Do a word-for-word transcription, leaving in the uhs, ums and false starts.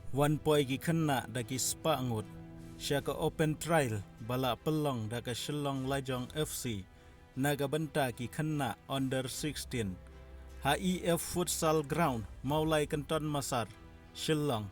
Wan poi ki khynnah da ki spah ngut sha ka open trial ba la pynlong da ka Shillong Lajong F C na ka bynta ki khynnah under sixteen ha E F Futsal Ground, Mawlai Kynton Massar, Shillong.